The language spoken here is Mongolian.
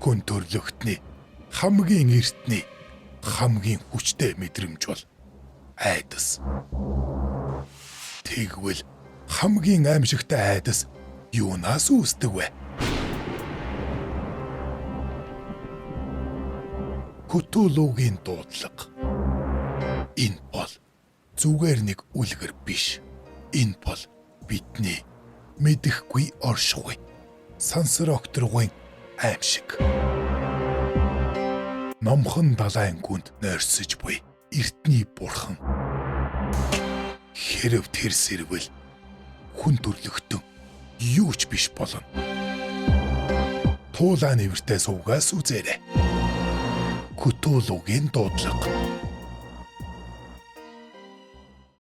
Хүн төрлөختний хамгийн эртний хамгийн хүчтэй мэдрэмж бол айдас. Тэгвэл хамгийн аимшигтай айдас юунаас үүсдэг вэ? Кутулугийн дуудлага. Энэ бол зүгээр нэг үлгэр биш. Энэ бол бидний мэдэхгүй оршихуй сансар окторгуйн аимшиг. Номхон далайн гүнд нойрсож буй эртний бурхан. Хэрв тэр сэрвэл хүн төрлөختөн юу ч биш болно. Туулаа нэвэртэй сувгаас үзээрэй. Кутулугийн дуудлага.